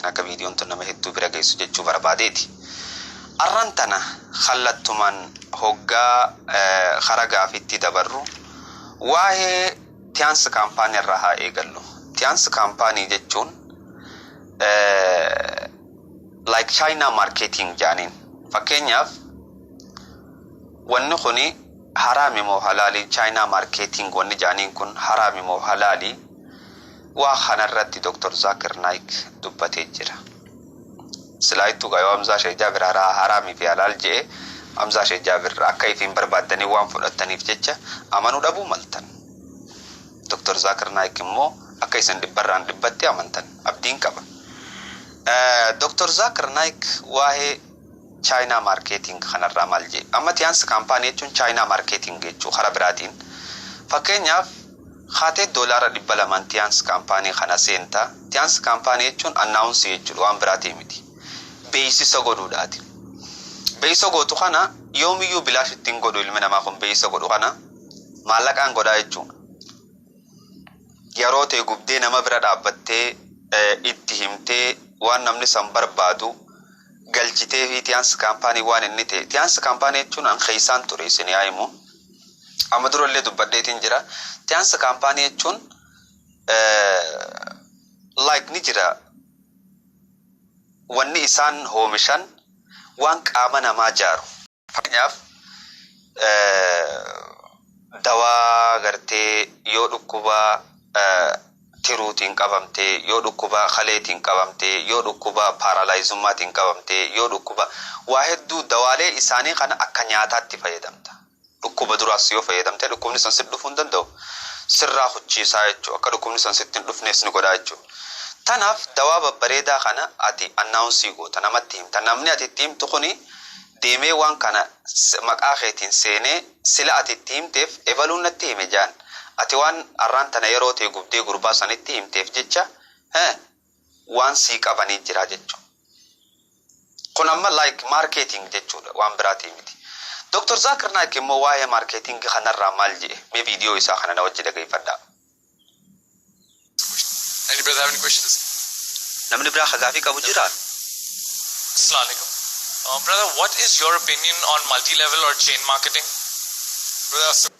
godhaatiin akka viidiyoon tun nama hedduu bira geessu jechuu barbaadeeti. Arran tana kallattumaan hoggaa kara gaafitti dabarru, waa'ee Tiens company irraa haa eegallu. Tiens company jechuun like China marketing jaaniin. Fakkeenyaaf, wanni kuni haraami moo halaalii? China marketing wanni jaaniin kun haraami moo halaalii? Waa kanarratti Dr. Zakir Naik dubbatee jira. Silaayittuu gaa yoo Hamzaa Sheekh Jaabir haraamii fi halaal je'e, Hamzaa Sheekh Jaabir akka ifiin barbaaddanii waan fudhattaniif jecha amanuu dhabuu maltan. Dr. Zakir Naik immoo akka isin dhibbarraan dhibbatti amantan abdiin qaba. Dr. Zakir Naik waa'ee China marketing kanarraa maal jee? Amma Tiens company jechuun China marketing jechuu karaa biraatiin. Fakkeenyaaf, haatee $200n Tiens company kana seenta. Tiens company jechuun announce jechuudha, waan biraatii miti. Beeksisa godhuudhaati. Beeksisa gootu kana yoomiyyuu bilaash ittiin godhu. Ilmi namaa kun beeksisa godhu kana maallaqaan godhaa jechuudha. Yeroo ta'e gubdee nama bira dhaabbattee itti himtee waan namni san barbaadu galchitee fi Tiens company waan inni ta'e. Tiens company jechuun an keeysaan ture isin yaa himu. Amma durallee dubbadheetiin jira. Tiens company jechuun like ni jira, wanni isaan oomishan waan qaama namaa jaaru. Fakkeenyaaf, dawaa gartee yoo dhukkuba tiruutiin qabamtee, yoo dhukkuba kaleetiin qabamtee, yoo dhukkuba paralyzesummaatiin qabamtee, yoo dhukkuba waa hedduu, dawaalee isaanii kana akka nyaataatti fayyadamta. Dhukkuba duraas yoo fayyadamte dhukkubni san sitti dhufuu hin danda'u. Sirraa huchiisaa jechuudha. Akka dhukkubni san sitti hin dhufnes ni godhaa jechuudha. Tanaaf dawaa babbareedaa kana ati announce goota, namatti himta. Namni ati itti himtu kuni deemee waan kana maqaa keetiin seenee sila ati itti himteef ebaluun natti hime jaan. Ati waan arraan tana yeroo ta'e gubdee gurbaa sanitti himteef jecha waan sii qabanii jira jechuudha. Kun amma like marketing jechuudha, waan biraatii miti. Dr. Zakir Naik immoo waa'ee marketing kanarraa maal jedhe? Mee viidiyoo isaa kana na wajji dhageeffadhaa. Any brother have any questions? Namni biraa gaafii qabu jira? Assalamu alaikum. Brother, what is your opinion on multi-level or chain marketing? Brother,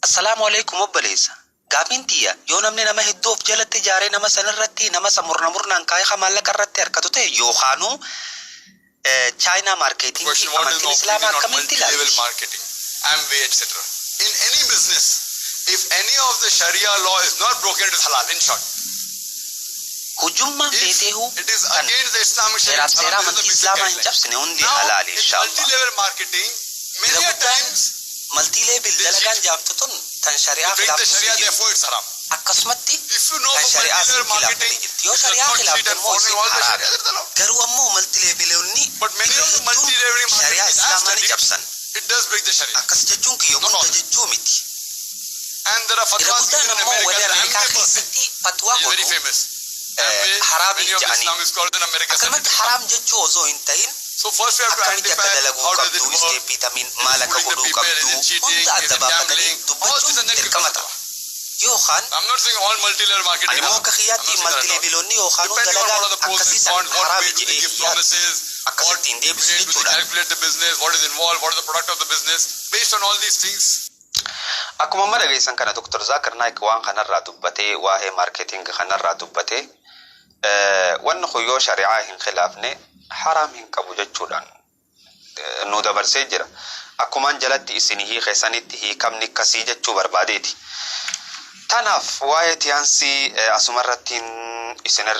Assalaamu alaikum obboleessa. Gaafiin tiyya, yoo namni nama hedduu of jalatti ijaaree nama sanirratti nama san murna murnaan kaayee maallaqa irratti harkatu ta'e yookaanuu China marketing, amantiin Islaamaa akkamitti multi-level ilaalti? Marketing, Amway, etc. In any business, if any of the Sharia law is not broken, it is halal. In short, Hujummaan feeteehu kan seeraaf seera amantii Islaamaa hin cabsine hundi halaali, inshaallah. Multi-level marketing, many a times Multi-level dalagaan jaamtu tun tan shari'aa khilaaftu. Akkasumatti kan shari'aa sin khilaaftanii jirti. Yoo shari'aa khilaafte immoo isin haraami. Garuu ammoo multi-leveloonni hedduun shari'aa Islaamaa ni cabsan. Akkas jechuun kiyya hunda jechuu miti. Irra guddaan ammoo warri Ameerikaa keessatti fatwaa godhu haraami jedhanii. Akkanumatti haraam jechuu osoo hin ta'in, akkamitti akka dalaguu qabdu, step tamiin maal akka godhuu qabdu hunda adda baafatanii dubbachuun dirqama ta'a. Yookaan ani immoo akka kiyyaatti multi-leveloonni yookaan dalagaan akkasii san haraami jedhee yaadu. Akkasittiin deebisu jechuudha. Calculate the business, what is involved, what is the product of the business. Based on all these things, Akkuma amma dhageessan kana, Dr. Zakir Naik waan kanarraa dubbatee, waa'ee marketing kanarraa dubbatee, wanni kun yoo shari'aa hin khilaafne haraam hin qabu jechuudhaan nu dabarsee jira. Akkumaan jalatti isin hiike sanitti hiikamni akkasii jechuu barbaadeeti. Tanaaf waa'ee Tiens asumarrattiin isinirraa